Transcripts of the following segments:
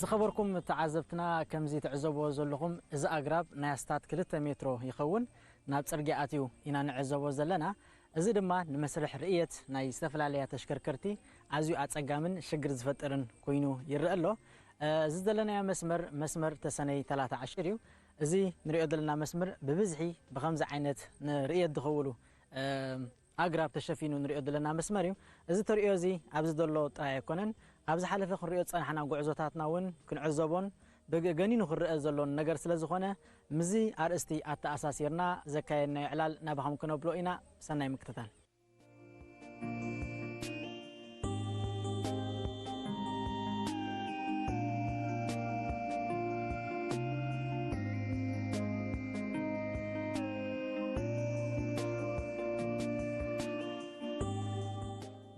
ዝኸበርኩም ተዓዘብትና፣ ከምዚ ትዕዘብዎ ዘለኹም፣ እዚ ኣግራብ ናይ ኣስታት ክልተ ሜትሮ ይኸውን ናብ ጽርግያ ኣትዩ ኢና ንዕዘቦ ዘለና። እዚ ድማ ንመስርሕ ርእየት ናይ ዝተፈላለያ ተሽከርከርቲ ኣዝዩ ኣጸጋምን ሽግር ዝፈጥርን ኮይኑ ይረአ ኣሎ። እዚ ዘለናዮ መስመር፣ መስመር ተሰነይ ተላታ ዓሽር እዩ። እዚ ንሪኦ ዘለና መስመር ብብዝሒ ብኸምዚ ዓይነት ንርእየት ዝኸውሉ ኣግራብ ተሸፊኑ ንሪኦ ዘለና መስመር እዩ። እዚ ተርእዮ እዚ ኣብዚ ዘሎ ጥራይ ኣይኮነን። ኣብ ዝሓለፈ ክንሪኦ ዝጸናሕና ጉዕዞታትና እውን ክንዕዘቦን ብገ-፣ ገኒኑ ክረአ ዘሎን ነገር ስለ ዝኾነ፣ ምስዚ ኣርእስቲ ኣተኣሳሲርና ዘካየድናዮ ዕላል ናባኹም ክነብሎ ኢና። ሰናይ ምክትታል።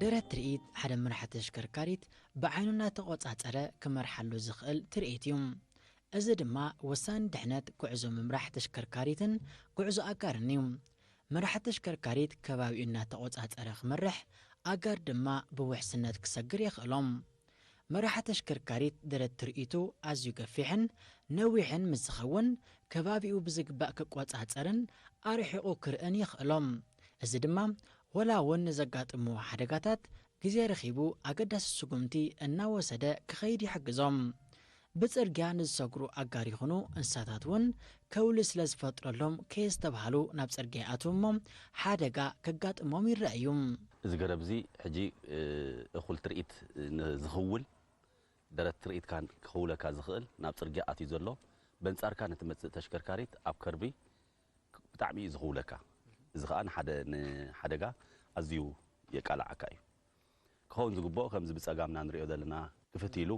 ደረት ትርኢት ሓደ መራሒ ተሽከርካሪት ብዓይኑ እናተቖጻጸረ ክመርሓሉ ዝኽእል ትርኢት እዩ። እዚ ድማ ወሳኒ ድሕነት ጉዕዞ ምምራሕ ተሽከርካሪትን ጉዕዞ ኣጋርን እዩ። መራሒ ተሽከርካሪት ከባቢኡ እናተቖጻጸረ ክመርሕ፣ ኣጋር ድማ ብውሕስነት ክሰግር የኽእሎም። መራሒ ተሽከርካሪት ደረት ትርኢቱ ኣዝዩ ገፊሕን ነዊሕን ምስ ዝኸውን፣ ከባቢኡ ብዝግባእ ክቆጻጸርን ኣርሒቑ ክርእን የኽእሎም። እዚ ድማ ወላ እውን ንዘጋጥምዎ ሓደጋታት ግዜ ረኺቡ ኣገዳሲ ስጉምቲ እናወሰደ ክኸይድ ይሕግዞም። ብጽርግያ ንዝሰግሩ ኣጋር ይኹኑ እንስሳታት እውን ከውሊ ስለ ዝፈጥረሎም ከየስተብሃሉ ናብ ጽርግያ ይኣትዉ እሞ ሓደጋ ከጋጥሞም ይረአ እዩ። እዚ ገረብ እዚ ሕጂ፣ እ፣ እኹል ትርኢት ንዝኽውል፣ ደረት ትርኢትካ ክኽውለካ ዝኽእል ናብ ጽርግያ ኣትዩ ዘሎ፣ በንጻርካ ንትመጽእ ተሽከርካሪት ኣብ ከርቢ ብጣዕሚ እዩ ዝኽውለካ። እዚ ኸኣ ንሓደ፣ ንሓደጋ ኣዝዩ የቃልዓካ እዩ። ክኸውን ዝግብኦ ከምዚ ብጸጋምና ንሪኦ ዘለና ክፍት ኢሉ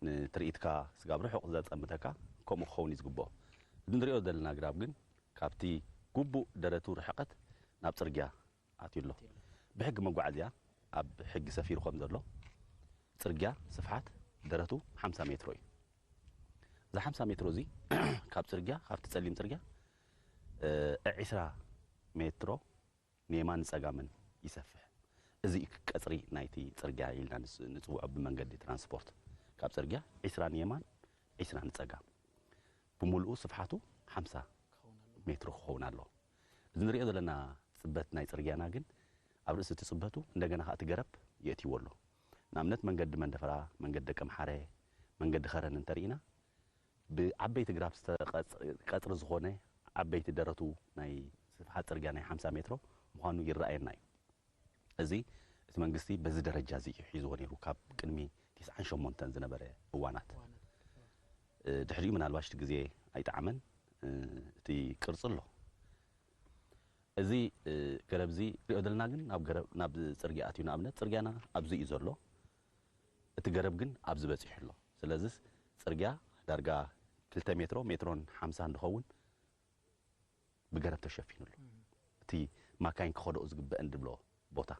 ንትርኢትካ ስጋብ ርሑቕ ዘጸምተካ ከምኡ ክኸውን እዩ ዝግብኦ። እዚ ንሪኦ ዘለና ግራብ ግን ካብቲ ግቡእ ደረቱ ርሕቀት ናብ ጽርግያ ኣትዩ ኣሎ። ብሕጊ መጓዓዝያ ኣብ ሕጊ ሰፊሩ ከም ዘሎ ጽርግያ ስፍሓት ደረቱ ሓምሳ ሜትሮ እዩ። እዚ ሓምሳ ሜትሮ እዚ ካብ ጽርግያ፣ ካብቲ ጸሊም ጽርግያ፣ እ፣ ዒስራ ሜትሮ ንየማን ንጸጋምን ይሰፍሕ። እዚ እዩ ቀጽሪ ናይቲ ጽርግያ ኢልና ንስ-፣ ንጽውዖ ብመንገዲ ትራንስፖርት። ካብ ጽርግያ ዒስራ ንየማን፣ ዒስራ ንጸጋም። ብምሉኡ ስፍሓቱ ሓምሳ ሜትሮ ክኸውን ኣለዎ። እዚ ንሪኦ ዘለና ጽበት ናይ ጽርግያና ግን ኣብ ርእሲ እቲ ጽበቱ እንደገና ከኣ እቲ ገረብ የእትይዎ ኣሎ። ንኣብነት መንገዲ መንደፈራ፣ መንገዲ ደቀምሓረ፣ መንገዲ ኸረን እንተርኢና ብዓበይቲ ግራብ ዝተቐጽ-፣ ቀጽሪ ዝኾነ ዓበይቲ ደረቱ ናይ ስፍሓት ጽርግያ ናይ ሓምሳ ሜትሮ ምዃኑ ይረኣየና እዩ። እዚ እቲ መንግስቲ በዚ ደረጃ እዚ እዩ ሒዝዎ ነይሩ ካብ ቅድሚ ተስዓን ሸሞንተን ዝነበረ እዋናት። እ፣ ድሕሪኡ ምናልባሽ እቲ ግዜ ኣይጠዓመን፣ እ፣ እቲ ቅርጺ ኣሎ። እዚ፣ እ፣ ገረብ እዚ ሪኦ ዘለና ግን ናብ ገረብ፣ ናብ ጽርግያ ኣትዩ፣ ንኣብነት ጽርግያና ኣብዚ እዩ ዘሎ። እቲ ገረብ ግን ኣብዚ በጺሑ ኣሎ። ስለዚስ ጽርግያ ዳርጋ ክልተ ሜትሮ፣ ሜትሮን ሓምሳን ዝኸውን ብገረብ ተሸፊኑ ኣሎ። እቲ ማካይን ክኸድኦ ዝግበአን ድብሎ ቦታ።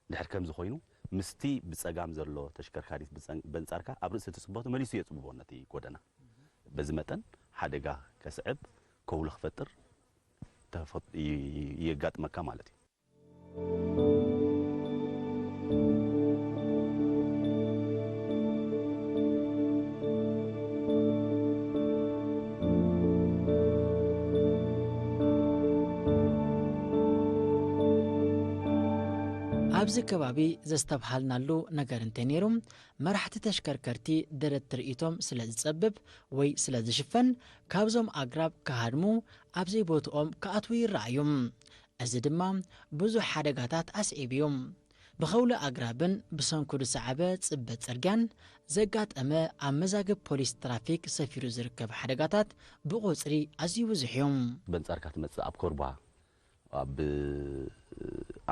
ድሕር ከምዚ ኮይኑ፣ ምስቲ ብጸጋም ዘሎ ተሽከርካሪት ብጸን-፣ በንጻርካ ኣብ ርእሲ እቲ ጽበቱ መሊሱ የጽብቦ ነቲ ጎደና። በዚ መጠን ሓደጋ ከስዕብ፣ ከውሊ ክፈጥር ተፈ-፣ ይ-፣ ይ-፣ የጋጥመካ ማለት እዩ። ኣብዚ ከባቢ ዘስተብሃልናሉ ነገር እንተነይሩ፣ መራሕቲ ተሽከርከርቲ ደረት ትርኢቶም ስለ ዝጸብብ ወይ ስለ ዝሽፈን፣ ካብዞም ኣግራብ ክሃድሙ ኣብ ዘይቦትኦም ክኣትዉ ይረኣዩ። እዚ ድማ ብዙሕ ሓደጋታት ኣስዒቡ እዩ። ብኸውሊ ኣግራብን ብሰንኩ ዝሰዓበ ጽበት ጽርግያን ዘጋጠመ ኣብ መዛግብ ፖሊስ ትራፊክ ሰፊሩ ዝርከብ ሓደጋታት ብቑጽሪ ኣዝዩ ብዙሕ እዩ። በንጻርካ ትመጽእ ኣብ ኮርባ፣ ኣብ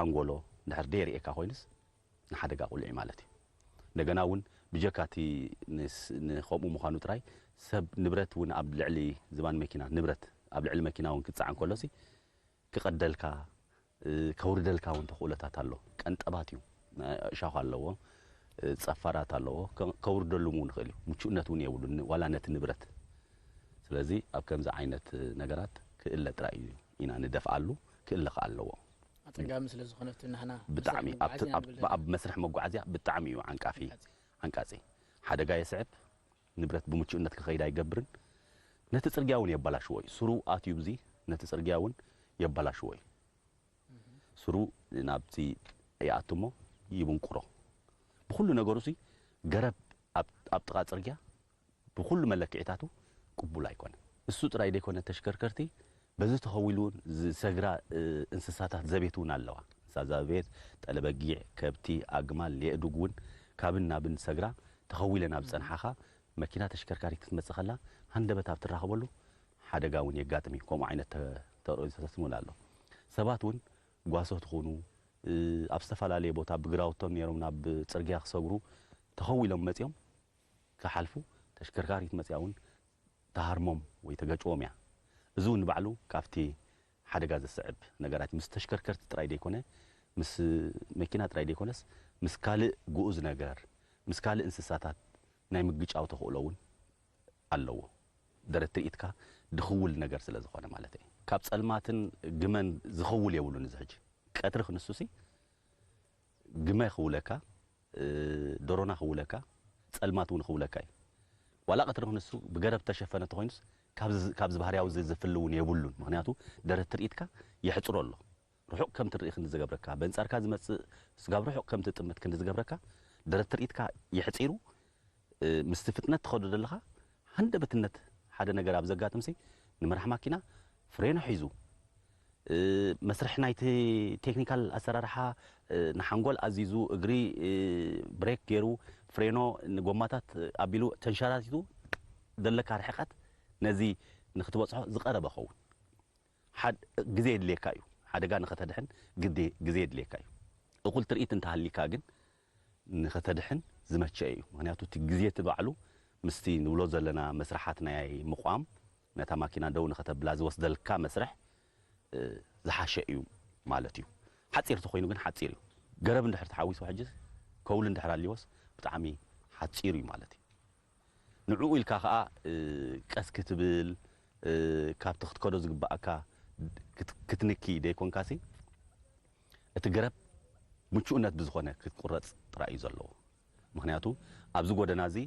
ኣንጎሎ፣ ድሕር ደይ ርእየካ ኮይኑስ ንሓደጋ ቁልዒ ማለት እዩ። እንደገና እውን ብጀካ እቲ ንስ-፣ ንኸምኡ ምዃኑ ጥራይ ሰብ ንብረት እውን ኣብ ልዕሊ ዝባን መኪና፣ ንብረት ኣብ ልዕሊ መኪና እውን ክጸዓን ከሎሲ ክቐደልካ፣ እ፣ ከውርደልካ እውን ተኽእሎታት ኣሎ። ቀንጠባት እዩ። እሻኹ ኣለዎ፣ እ፣ ጸፋራት ኣለዎ። ከ-፣ ከውርደሉ እውን ይኽእል እዩ። ምቹእነት እውን የብሉን፣ ዋላ ነቲ ንብረት። ስለዚ ኣብ ከምዚ ዓይነት ነገራት ክእለ ጥራይ እዩ ኢና ንደፍኣሉ፣ ክእለ ከኣ ኣለዎ። ኣጸጋሚ ስለ ዝኾነ እቲ ናህና ብጣዕሚ መስርሕ ኣብቲ፣ መጓዓዝያ ኣብ፣ ንብል ዘለና። ኣብ መስርሕ መጓዓዝያ ብጣዕሚ እዩ ዓንቃፊ፣ ዓንቃጺ። ዓንቃጺ። ሓደጋ የስዕብ፣ ንብረት ብምቹእነት ክኸይድ ኣይገብርን። ነቲ ጽርግያ እውን የበላሽዎ እዩ። ስሩ ኣትዩ ብዚ ነቲ ጽርግያ እውን የበላሽዎ እዩ። ስሩ ናብቲ ይኣቱ እሞ ይብንቁሮ። ብኹሉ ነገሩ ሲ ገረብ ኣብ ኣብ ጥቓ ጽርግያ ብኹሉ መለክዒታቱ ቅቡል ኣይኮነን። እሱ ጥራይ ዘይኮነ ተሽከርከርቲ በዚ ተኸዊሉ እውን ዝሰግራ እ፣ እንስሳታት ዘቤት እውን ኣለዋ። እንስሳ ዘቤት፣ ጠለበጊዕ፣ ከብቲ፣ ኣግማል፣ የእዱግ እውን ካብን ናብን ዝሰግራ ተኸዊለን ኣብ ዝጸንሓኻ መኪና ተሽከርካሪት ክትመጽእ ከላ ሃንደበት ኣብ ትራኸበሉ ሓደጋ እውን የጋጥም እዩ። ከምኡ ዓይነት ተ- ተርእዮታት እውን ኣሎ። ሰባት እውን ጓሶት ትኾኑ እ፣ ኣብ ዝተፈላለየ ቦታ ብግራውቶም ነይሮም ናብ ጽርግያ ክሰግሩ ተኸዊሎም መጺኦም ክሓልፉ ተሽከርካሪት መጺኣ እውን ተሃርሞም ወይ ተገጭዎም እያ። እዚ እውን ባዕሉ ካብቲ ሓደጋ ዘስዕብ ነገራት ምስ ተሽከርከርቲ ጥራይ ዘይኮነ ምስ መኪና ጥራይ ዘይኮነስ ምስ ካልእ ግኡዝ ነገር ምስ ካልእ እንስሳታት ናይ ምግጫው ተኽእሎ እውን ኣለዎ። ደረት ትርኢትካ ድኽውል ነገር ስለ ዝኾነ ማለት እዩ። ካብ ጸልማትን ግመን ዝኽውል የብሉን። እዚ ሕጂ ቀትሪ ክንሱሲ ግመ ክውለካ፣ እ፣ ዶሮና ክውለካ፣ ጸልማት እውን ክውለካ እዩ። ዋላ ቀትሪ ክንሱ ብገረብ ተሸፈነ ተኾይኑስ ካብዚ ካብዚ ባህርያዊ እዚ ዝፍሊ እውን የብሉን። ምኽንያቱ ደረት ትርኢትካ የሕጽሮ ኣሎ። ርሑቕ ከም ትርኢ ክንዲ ዝገብረካ፣ በንጻርካ ዝመጽእ ስጋብ ርሑቕ ከም ትጥምት ክንዲ ዝገብረካ፣ ደረት ትርኢትካ የሕጺሩ፣ እ፣ ምስቲ ፍጥነት ትኸዶ ዘለኻ፣ ሃንደበትነት ሓደ ነገር ኣብ ዘጋጥምሲ፣ ንመራሕ ማኪና ፍሬኖ ሒዙ፣ እ፣ መስርሕ ናይቲ ቴክኒካል ኣሰራርሓ፣ እ፣ ንሓንጎል ኣዚዙ፣ እግሪ፣ እ፣ ብሬክ ገይሩ፣ ፍሬኖ ንጎማታት ኣቢሉ ተንሸራቲቱ፣ ዘለካ ርሕቀት ነዚ ንክትበጽሖ ዝቐረበ ኸውን። ሓድ-፣ ግዜ የድልየካ እዩ። ሓደጋ ንኸተድሕን ግዜ፣ ግዜ የድልየካ እዩ። እኹል ትርኢት እንተሃሊካ ግን ንኸተድሕን ዝመቸ እዩ። ምኽንያቱ እቲ ግዜ እቲ ባዕሉ ምስቲ ንብሎ ዘለና መስርሓት ናይ ምቋም፣ ነታ ማኪና ደው ንኸተብላ ዝወስደልካ መስርሕ፣ እ፣ ዝሓሸ እዩ ማለት እዩ። ሓጺር ተኾይኑ ግን ሓጺር እዩ። ገረብ እንድሕር ተሓዊሱ ሕጂ ከውሊ እንድሕር ኣልይዎስ ብጣዕሚ ሓጺር እዩ ማለት እዩ። ንዕኡ ኢልካ ኸኣ፣ እ፣ ቀስ ክትብል፣ እ፣ ካብቲ ክትከዶ ዝግብኣካ ክት-፣ ክትንኪ ደይኮንካሲ፣ እቲ ገረብ ምቹእነት ብዝኾነ ክትቁረጽ ጥራይ እዩ ዘለዎ። ምኽንያቱ ኣብዚ ጎደና እዚ፣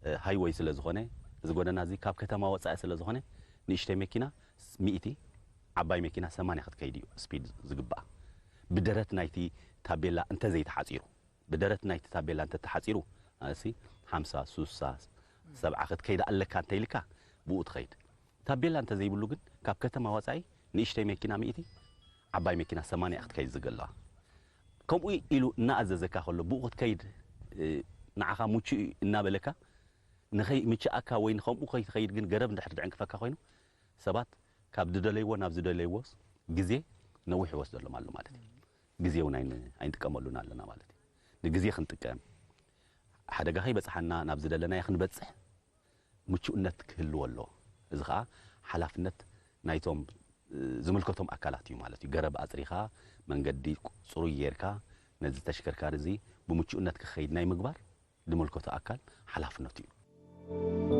እ፣ ሃይወይ ስለ ዝኾነ፣ እዚ ጎደና እዚ ካብ ከተማ ወጻኢ ስለ ዝኾነ፣ ንእሽተይ መኪና ስ-፣ ሚእቲ፣ ዓባይ መኪና ሰማንያ ክትከይድ እዩ ስፒድ ዝግብኣ። ብደረት ናይቲ ታቤላ እንተዘይተሓጺሩ። ብደረት ናይቲ ታቤላ እንተተሓጺሩ፣ ማለትሲ ሓምሳ፣ ሱሳ፣ ሰብዓ ክትከይድ ኣለካ እንተኢልካ፣ ብኡ ትኸይድ። ታቤላ እንተዘይብሉ ግን፣ ካብ ከተማ ወጻኢ ንእሽተይ መኪና ሚእቲ፣ ዓባይ መኪና ሰማንያ ክትከይድ ዝገለዋ። ከምኡ ኢሉ እናኣዘዘካ ከሎ፣ ብኡ ክትከይድ፣ እ፣ ንዓኻ ምቹእ እዩ እናበለካ፣ ንኸይ-፣ ምችኣካ ወይ ንኸምኡ ከይትኸይድ ግን ገረብ እንድሕር ዝዕንቅፈካ ኮይኑ፣ ሰባት ካብ ዝደለይዎ ናብ ዝደለይዎ ግዜ ነዊሕ ይወስደሎም ኣሎ ማለት እዩ። ግዜ እውን ኣይን-፣ ኣይንጥቀመሉን ኣለና ማለት እዩ። ንግዜ ክንጥቀም፣ ሓደጋ ከይበጽሓና ናብ ዝደለናዮ ክንበጽሕ ምቹእነት ክህልዎ ኣለዎ። እዚ ኸኣ ሓላፍነት ናይቶም፣ እ፣ ዝምልከቶም ኣካላት እዩ ማለት እዩ። ገረብ ኣጽሪኻ፣ መንገዲ ጽሩይ ጌርካ፣ ነዚ ተሽከርካሪ እዚ ብምቹእነት ክኸይድ ናይ ምግባር ዝምልከቶ ኣካል ሓላፍነቱ እዩ።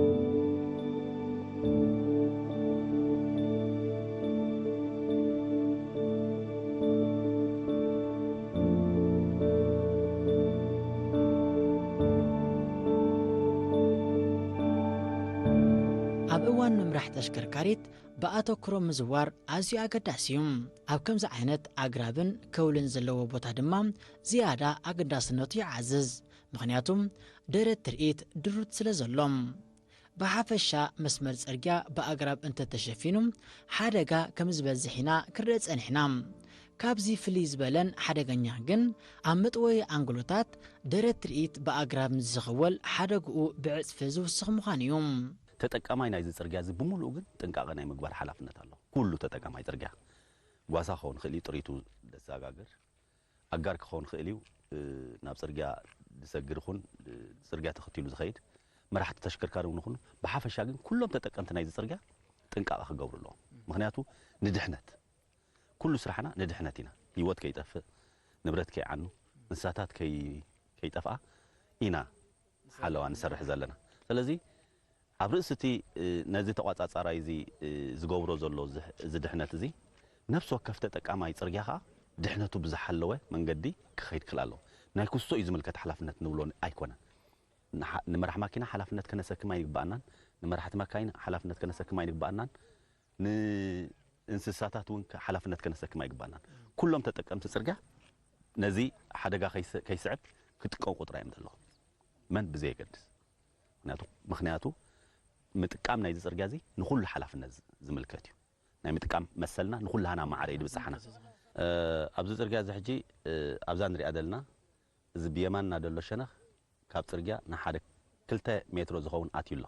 ኣብ እዋን ምምራሕ ተሽከርካሪት ብኣተኩሮ ምዝዋር ኣዝዩ ኣገዳሲ እዩ። ኣብ ከምዚ ዓይነት ኣግራብን ከውልን ዘለዎ ቦታ ድማ ዝያዳ ኣገዳስነቱ ይዓዝዝ። ምኽንያቱ ደረት ትርኢት ድሩት ስለ ዘሎ። ብሓፈሻ መስመር ጽርግያ ብኣግራብ እንተተሸፊኑ ሓደጋ ከም ዝበዝሕ ኢና ክርእ ጸኒሕና። ካብዚ ፍልይ ዝበለን ሓደገኛ ግን ኣብ መጥወዪ ኣንግሎታት ደረት ትርኢት ብኣግራብ ምስ ዝኽወል ሓደግኡ ብዕጽፊ ዝውስኽ ምዃኑ እዩ። ተጠቃማይ ናይዚ ጽርግያ እዚ ብምሉኡ ግን ጥንቃቐ ናይ ምግባር ሓላፍነት ኣለዎ። ኩሉ ተጠቃማይ ጽርግያ ጓሳ ክኸውን ይኽእል እዩ፣ ጥሪቱ ዘሰጋግር ኣጋር ክኸውን ይኽእል እዩ፣ ናብ ጽርግያ ዝሰግር ይኹን ጽርግያ ተኸቲሉ ዝኸይድ መራሕቲ ተሽከርካሪ እውን ይኹኑ ብሓፈሻ ግን ኩሎም ተጠቀምቲ ናይዚ ጽርግያ ጥንቃቐ ክገብሩ ኣለዎም። ምኽንያቱ ንድሕነት ኩሉ ስራሕና ንድሕነት ኢና። ህይወት ከይጠፍእ፣ ንብረት ከይዓኑ፣ እንስሳታት ከይጠፍኣ ኢና ሓለዋ ንሰርሕ ዘለና። ስለዚ ኣብ ርእሲ እቲ ነዚ ተቋጻጻራይ እዚ ዝገብሮ ዘሎ እዚ ድሕነት እዚ ነፍሲ ወከፍ ተጠቃማይ ጽርግያ ከኣ ድሕነቱ ብዝሓለወ መንገዲ ክኸይድ ክል ኣለዎ። ናይ ኩሶ እዩ ዝምልከት ሓላፍነት ንብሎ ኣይኮነን። ንሓ- ንመራሕ ማኪና ሓላፍነት ከነሰክም ኣይግባኣናን። ንመራሕቲ ማካይን ሓላፍነት ከነሰክም ኣይግባኣናን። ንእንስሳታት እውን ከ- ሓላፍነት ከነሰክም ኣይግባኣናን። ኩሎም ተጠቀምቲ ጽርግያ ነዚ ሓደጋ ከይስ- ከይስዕብ ክጥቀቁ ጥራይ እዮም ዘለዎም። መን ብዘየገድስ። ምክንያቱ ምክንያቱ ምጥቃም ናይዚ ጽርግያ እዚ ንኹሉ ሓላፍነት ዝ- ዝምልከት እዩ። ናይ ምጥቃም መሰልና ንኹላህና ማዕረ እዩ ዝብጽሓና። እ፣ ኣብዚ ጽርግያ እዚ ሕጂ፣ እ፣ ኣብዛ ንሪኣ ዘለና፣ እዚ ብየማንና ዘሎ ሸነኽ ካብ ጽርግያ ንሓደ ክልተ ሜትሮ ዝኸውን ኣትዩ ኣሎ።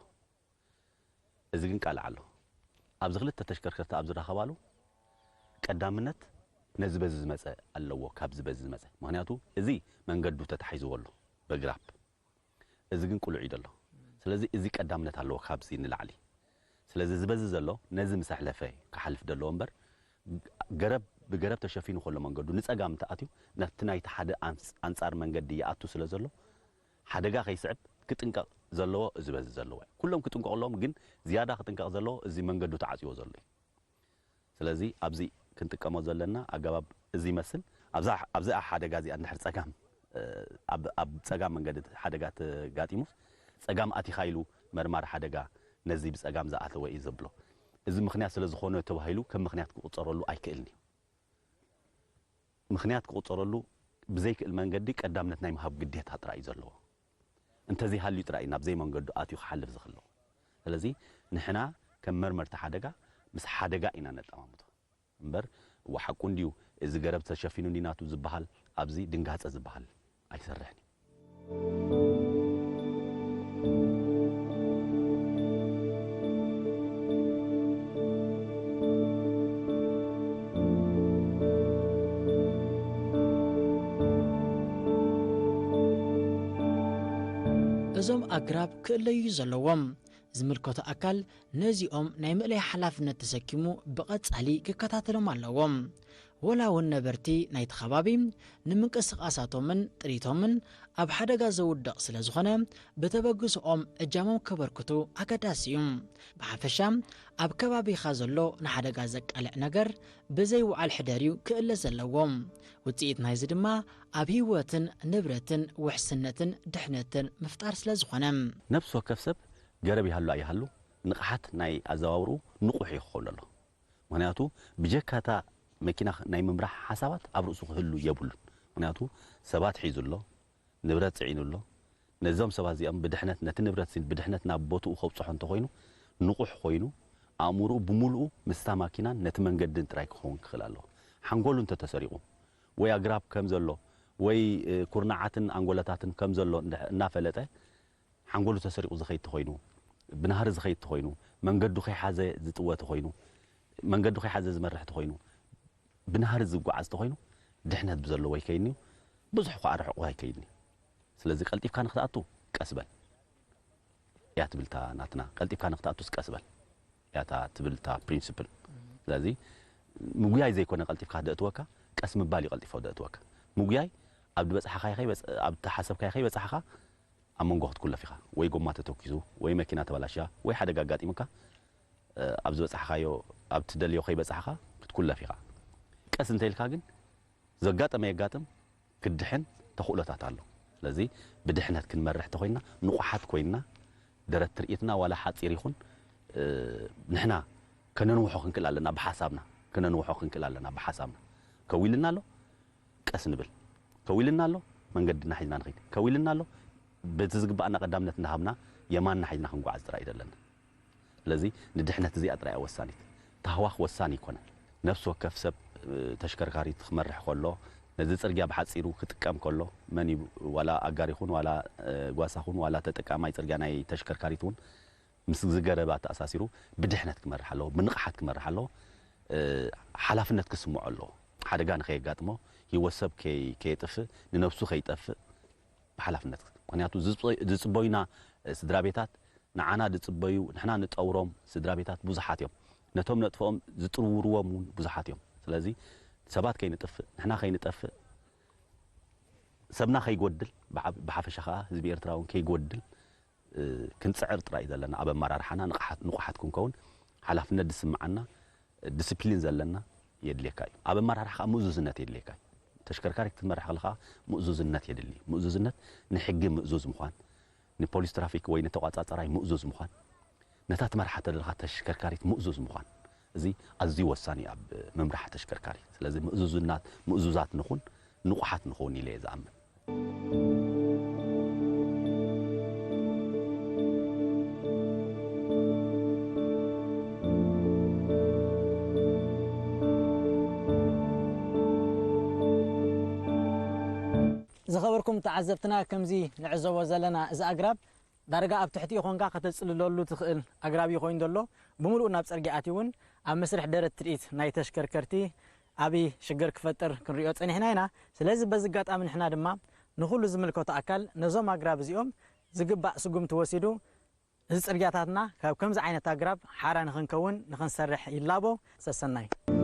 እዚ ግን ቃልዕ ኣሎ። ኣብዚ ክልተ ተሽከርከርቲ ኣብ ዝራኸባሉ ቀዳምነት ነዚ በዚ ዝመጸ ኣለዎ፣ ካብዚ በዚ ዝመጸ። ምክንያቱ እዚ መንገዱ ተታሒዝዎ ኣሎ በግራፕ። እዚ ግን ቅሉዕ እዩ ዘሎ። ስለዚ እዚ ቀዳምነት ኣለዎ ካብዚ ንላዕሊ። ስለዚ ዝበዚ ዘሎ ነዚ ምስ ኣሕለፈ ክሓልፍ ዘለዎ እምበር፣ ገረብ ብገረብ ተሸፊኑ ከሎ መንገዱ ንጸጋም እንተኣትዩ፣ ነቲ ናይቲ ሓደ ኣንስ- ኣንጻር መንገዲ ይኣቱ ስለ ዘሎ፣ ሓደጋ ከይስዕብ ክጥንቀቕ ዘለዎ እዚ በዚ ዘለዎ እዩ። ኩሎም ክጥንቀቑ ኣለዎም፣ ግን ዝያዳ ክጥንቀቕ ዘለዎ እዚ መንገዱ ተዓጽዎ ዘሎ እዩ። ስለዚ ኣብዚ ክንጥቀሞ ዘለና ኣገባብ እዚ ይመስል። ኣብዛ ኣብዛ ሓደጋ እዚኣ እንድሕር ጸጋም፣ እ፣ ኣብ ኣብ ጸጋም መንገዲ ሓደጋ ተጋጢሙስ፣ ጸጋም ኣቲኻ ኢሉ መርማሪ ሓደጋ ነዚ ብጸጋም ዝኣተወ እዩ ዘብሎ። እዚ ምኽንያት ስለ ዝኾነ ተባሂሉ ከም ምኽንያት ክቑጸረሉ ኣይክእልን እዩ። ምኽንያት ክቑጸረሉ ብዘይክእል መንገዲ ቀዳምነት ናይ ምሃብ ግዴታ ጥራይ እዩ ዘለዎ። እንተዘይሃልዩ ጥራይ እዩ ናብ ዘይመንገዱ ኣትዩ ክሓልፍ ዝኽእል። ስለዚ ንሕና ከም መርመርቲ ሓደጋ ምስ ሓደጋ ኢና ነጠማምቶ እምበር፣ እዋ ሓቁ እንድዩ፣ እዚ ገረብ ተሸፊኑ እንዲ ናቱ ዝበሃል፣ ኣብዚ ድንጋጸ ዝበሃል ኣይሰርሕን እዩ። እዞም ኣግራብ ክእለዩ ዘለዎም። ዝምልከቶ ኣካል ነዚኦም ናይ ምእላይ ሓላፍነት ተሰኪሙ ብቐጻሊ ክከታተሎም ኣለዎ። ወላ እውን ነበርቲ ናይቲ ከባቢ ንምንቅስቓሳቶምን ጥሪቶምን ኣብ ሓደጋ ዘውድቕ ስለ ዝኾነ፣ ብተበግሶኦም እጃሞም ከበርክቱ ኣገዳሲ እዩ። ብሓፈሻ ኣብ ከባቢኻ ዘሎ ንሓደጋ ዘቃልዕ ነገር ብዘይ ውዓል ሕደር እዩ ክእለ ዘለዎ። ውጽኢት ናይዚ ድማ ኣብ ህይወትን ንብረትን ውሕስነትን ድሕነትን ምፍጣር ስለ ዝኾነ። ነብሲ ወከፍ ሰብ ገረብ ይሃሉ ኣይሃሉ ንቕሓት ናይ ኣዘዋውርኡ ንቑሕ እዩ ክኸውን ኣሎ። ምኽንያቱ ብጀካ እታ መኪና ናይ ምምራሕ ሓሳባት ኣብ ርእሱ ክህሉ የብሉን። ምኽንያቱ ሰባት ሒዙ ኣሎ፣ ንብረት ጽዒኑ ኣሎ። ነዞም ሰባት እዚኦም ብድሕነት፣ ነቲ ንብረት እዚ ብድሕነት ናብ ቦትኡ ከብጽሖ እንተኾይኑ፣ ንቑሕ ኮይኑ፣ ኣእምሮኡ ብምሉኡ ምስታ ማኪናን ነቲ መንገድን ጥራይ ክኸውን ክኽእል ኣለዎ። ሓንጎሉ እንተተሰሪቑ፣ ወይ ኣግራብ ከም ዘሎ፣ ወይ፣ እ፣ ኩርናዓትን ኣንጎለታትን ከም ዘሎ እንድሕ-፣ እናፈለጠ፣ ሓንጎሉ ተሰሪቑ ዝኸይድ ተኾይኑ፣ ብናህሪ ዝኸይድ ተኾይኑ፣ መንገዱ ከይሓዘ ዝጥወ ተኾይኑ፣ መንገዱ ከይሓዘ ዝመርሕ ተኾይኑ፣ ብናህሪ ዝጓዓዝ ተኾይኑ፣ ድሕነት ብዘለዎ ይከይድን እዩ። ብዙሕ ኳዓ ርሑቕ ኣይከይድን እዩ። ስለዚ ቀልጢፍካ ንክትኣቱ ቀስ በል እያ ትብል እታ ናትና። ቀልጢፍካ ንክትኣቱስ ቀስ በል እያ እታ ትብል እታ ፕሪንስፕል። ስለዚ ምጉያይ ዘይኮነ ቀልጢፍካ ደእትወካ፣ ቀስ ምባል እዩ ቀልጢፎ ደእትወካ። ምጉያይ ኣብ ዝበጽሓኻዮ ከይበጽ-፣ ኣብ ተሓሰብካዮ ከይበጽሓኻ ኣብ መንጎ ክትኩለፍ ኢኻ። ወይ ጎማ ተተኪሱ፣ ወይ መኪና ተበላሽያ፣ ወይ ሓደጋ ኣጋጢሙካ፣ እ፣ ኣብ ዝበጻሕካዮ፣ ኣብ ትደልዮ ከይበጻሕካ ክትኩለፍ ኢኻ። ቀስ እንተኢልካ ግን ዘጋጠመ የጋጥም፣ ክድሕን ተኽእሎታት ኣሎ። ስለዚ ብድሕነት ክንመርሕ ተኾይንና፣ ንቑሓት ኮይንና፣ ደረት ትርኢትና ዋላ ሓጺር ይኹን፣ እ፣ ንሕና ከነንውሖ ክንክእል ኣለና ብሓሳብና፣ ከነንውሖ ክንክእል ኣለና ብሓሳብና። ከዊልና ኣሎ፣ ቀስ ንብል። ከዊልና ኣሎ፣ መንገድና ሒዝና ንኸይድ። ከዊልና ኣሎ፣ በቲ ዝግባኣና ቀዳምነት እናሃብና የማንና ሒዝና ክንጓዓዝ ጥራይ እዩ ዘለና። ስለዚ ንድሕነት እዚኣ ጥራይ እያ ወሳኒት። ታህዋኽ ወሳኒ ኣይኮነን። ነፍሲ ወከፍ ሰብ፣ እ፣ ተሽከርካሪት ክመርሕ ከሎ፣ ነዚ ጽርግያ ብሓጺሩ ክጥቀም ከሎ፣ መን እዩ፣ ዋላ ኣጋር ይኹን፣ ዋላ፣ እ፣ ጓሳ ይኹን፣ ዋላ ተጠቃማይ ጽርግያ ናይ ተሽከርካሪት እውን ምስ እዚ ገረብ ኣተኣሳሲሩ ብድሕነት ክመርሕ ኣለዎ፣ ብንቕሓት ክመርሕ ኣለዎ። እ፣ ሓላፍነት ክስምዖ ኣለዎ። ሓደጋ ንኸየጋጥሞ፣ ህይወት ሰብ ከይ-፣ ከየጥፍእ፣ ንነብሱ ከይጠፍእ ብሓላፍነት። ምኽንያቱ ዝጽ-፣ ዝጽበዩና፣ እ፣ ስድራ ቤታት፣ ንዓና ዝጽበዩ፣ ንሕና ንጠውሮም ስድራ ቤታት ብዙሓት እዮም። ነቶም ነጥፍኦም ዝጥውርዎም እውን ብዙሓት እዮም። ስለዚ ሰባት ከይንጠፍእ፣ ንሕና ከይንጠፍእ፣ ሰብና ከይጎድል፣ ብዓ-፣ ብሓፈሻ ከኣ ህዝቢ ኤርትራ እውን ከይጎድል፣ እ፣ ክንጽዕር ጥራይ እዩ ዘለና። ኣብ ኣመራርሓና ንቕሓት-፣ ንቑሓት ክንከውን፣ ሓላፍነት ዝስምዓና፣ ዲስፕሊን ዘለና የድልየካ እዩ። ኣብ ኣመራርሓ ከኣ ምእዙዝነት የድልየካ እዩ። ተሽከርካሪ ክትመርሕ ከለኻ ምእዙዝነት የድሊ። ምእዙዝነት ንሕጊ ምእዙዝ ምዃን፣ ንፖሊስ ትራፊክ ወይ ንተቋጻጻራይ ምእዙዝ ምዃን፣ ነታ ትመርሓ ተለኻ ተሽከርካሪት ምእዙዝ ምዃን፣ እዚ ኣዝዩ ወሳኒ ኣብ ምምራሕ ተሽከርካሪ። ስለዚ ምእዙዝናት ምእዙዛት ንኹን፣ ንቑሓት ንኹን ኢለ እየ ዝኣምን። ዝኸበርኩም ተዓዘብትና፣ ከምዚ ንዕዘቦ ዘለና እዚ ኣግራብ ዳርጋ ኣብ ትሕቲኡ ኾንካ ከተጽልለሉ ትኽእል ኣግራብ እዩ ኮይኑ ዘሎ። ብምሉኡ ናብ ጽርግያ ኣትዩ እውን ኣብ መስርሕ ደረት ትርኢት ናይ ተሽከርከርቲ ዓቢ ሽግር ክፈጥር ክንሪኦ ጸኒሕና ኢና። ስለዚ በዚ ኣጋጣሚ ንሕና ድማ ንኹሉ ዝምልከቶ ኣካል ነዞም ኣግራብ እዚኦም ዝግባእ ስጉምቲ ወሲዱ እዚ ጽርግያታትና ካብ ከምዚ ዓይነት ኣግራብ ሓራ ንኽንከውን ንኽንሰርሕ ይላቦ። ሰሰናዩ።